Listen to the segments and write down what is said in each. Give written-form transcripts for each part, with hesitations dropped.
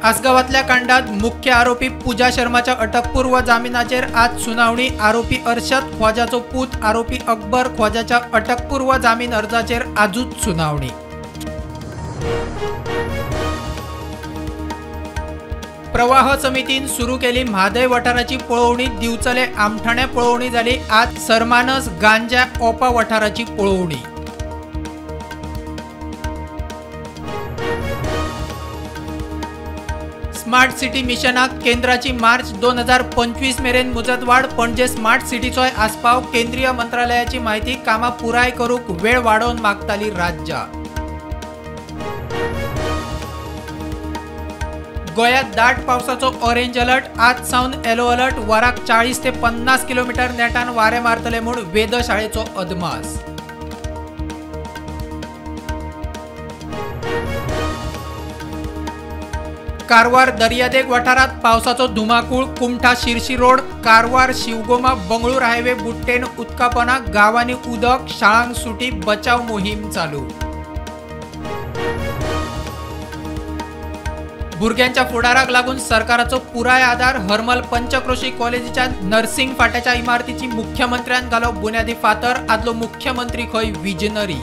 आसगांवांतल्या कांडात मुख्य आरोपी पूजा शर्माच्या अटकपूर्व जामिनाचेर आज सुनावणी. आरोपी अर्शद ख्वाजाचो पूत आरोपी अकबर ख्वाजाच्या अटकपूर्व जामीन अर्जाचेर आजूच सुनावणी. प्रवाह समितीन सुरू केली म्हादय वाठाराची पळोवणी. दिवचले आमठाणे पळोवणी जाली. आज सरमानस गांजा ओपा वाठाराची पळोवणी. स्मार्ट सिटी मिशनाक केंद्राची मार्च 2025 मेरेन मुजतवाड. पणजे स्मार्ट सिटीचोय आस्पाव. केंद्रीय मंत्रालयाची माहिती. कामां पुराय करूंक वेळ वाडोवन मागताली राज्यां. गोंयांत दाट पावसाचो ऑरेंज अलर्ट. आज सावन येलो अलर्ट. वराक 40 ते 50 किलोमिटर नेटान वारें मारतले म्हूण वेधशाळेचो अदमास. कारवार दर्यादेग वाठारांत पावसाचो धुमाकूळ. कुमठा शिरशी रोड, कारवार शिवगोमा बंगळूर हायवे बुट्टेन उदकापना. गांवांनी उदक, शाळांक सुटी, बचाव मोहीम चालू. भुरग्यांच्या फुडाराक लागून सरकाराचो पुराय आदार. हरमल पंचक्रोशी कॉलेजीच्या नर्सिंग फाट्याच्या इमारतीची मुख्यमंत्र्यान घालो बुन्यादी फातर. आदलो मुख्यमंत्री खंय विजनरी.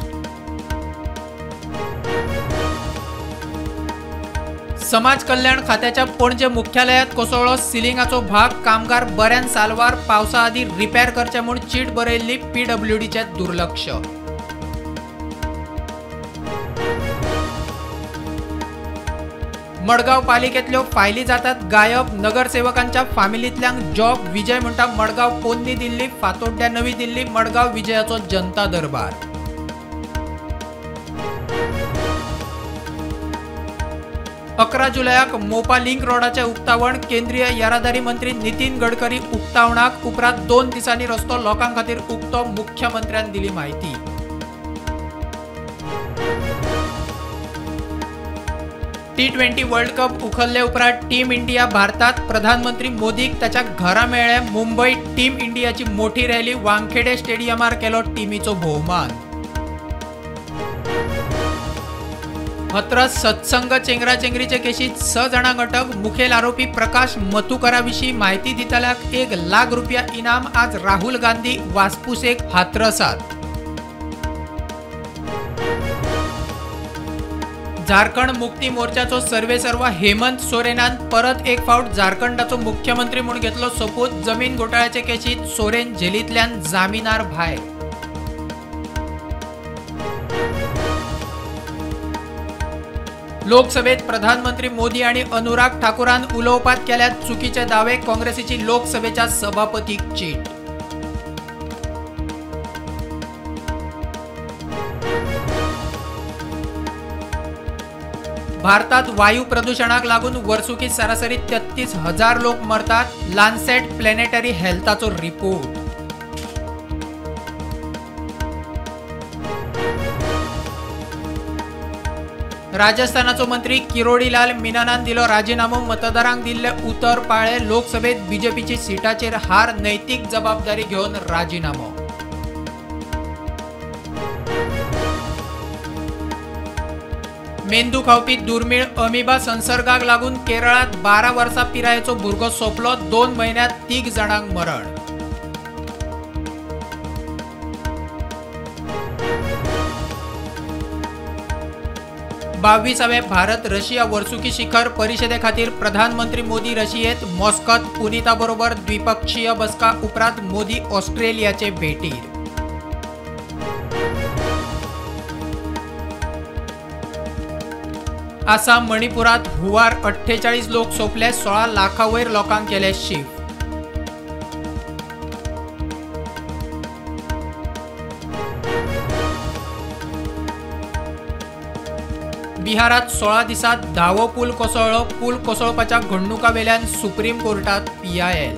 समाज कल्याण खात्याच्या पणजे मुख्यालयात कोसळ्ळो सिलिंगाचो भाग. कामगार बऱ्यान साल्वार. पावसा आदीं रिपेर करचे म्हूण चीट बरयल्ली. पीडब्ल्यूडीचें दुर्लक्ष. मडगांव पालिकेंतल्यो फायली जातात गायब. नगरसेवकांच्या फामिलींतल्यांक जॉब. विजय म्हणटा मडगांव पोन्नी दिल्ली, फातोड्ड्या नवी दिल्ली. मडगांव विजयाचो जनता दरबार. 11 जुलयाक मोपा लिंक रोडाचें उक्तावण. केंद्रीय येरादारी मंत्री नितीन गडकरी उक्तावणाक. उपरांत 2 दिसांनी रस्तो लोकां खातीर उक्तो. मुख्यमंत्र्यान दिली म्हायती. T20 world cup उखल्ले उपरांत टीम इंडिया भारतात. प्रधानमंत्री मोदीक ताच्या घरा मेळ्ळे. मुंबय टीम इंडियाची मोठी रॅली. वानखेडे स्टेडियमार केलो टिमीचो भोवमान. हाथरस सत्संग चेंगराचेंगरीचे केशीत 6 जाणांक अटक. मुखेल आरोपी प्रकाश मतुकरा विशीं माहिती दितल्याक 1 लाख रुपया इनाम. आज राहुल गांधी वासपुसेक हाथरसात. झारखंड मुक्ती मोर्चाचो सर्वेसर्वा हेमंत सोरेनान परत एक फावट झारखंडाचो मुख्यमंत्री म्हूण घेतलो सोपूत. जमीन घोटाळ्याचे केशीत सोरेन जेलींतल्यान जामिनार भायर. लोकसभेत प्रधानमंत्री मोदी आनी अनुराग ठाकूरान उलोवपात केल्यात चुकीचे दावे. काँग्रेसीची लोकसभेच्या सभापतीक चीट. भारतात वायू प्रदूषणाक लागून वर्सुकी सरासरी 33,000 लोक मरतात. लान्सेट प्लॅनेटरी हेल्थाचो रिपोर्ट. राजस्थानाचो मंत्री किरोडीलाल मीनानान दिलो राजीनामो. मतदारांक दिल्ले उतर पाळे. लोकसभेत बीजेपीची सिटाचेर हार. नैतीक जबाबदारी घेवन राजीनामो. मेंदू खावपी दुर्मीळ अमिबा संसर्गाक लागून केरळात 12 वर्सां पिरायेचो भुरगो सोंपलो. 2 म्हयन्यांत 3 जाणांक मरण. बावीसावे भारत रशिया वर्सुकी शिखर परिषदे खातीर प्रधानमंत्री मोदी रशियेत. मॉस्कोत पुनिता बरोबर द्विपक्षीय बसका. उपरांत मोदी ऑस्ट्रेलियाचे भेटीर. आसाम मणिपुरात हुंवार 48 लोक सोंपले. 16 लाखां वयर लोकांक केले शिफ्ट. बिहारात 16 दिसात धावो पूल कोसळ्ळो. पूल कोसळपाच्या घडणुकावेल्यान सुप्रीम कोर्टात PIL.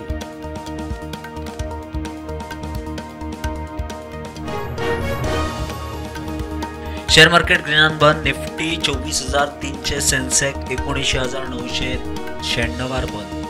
Share market ग्रीनान बंद. निफ्टी 24,300, सेन्सेक्स 79,996 बंद.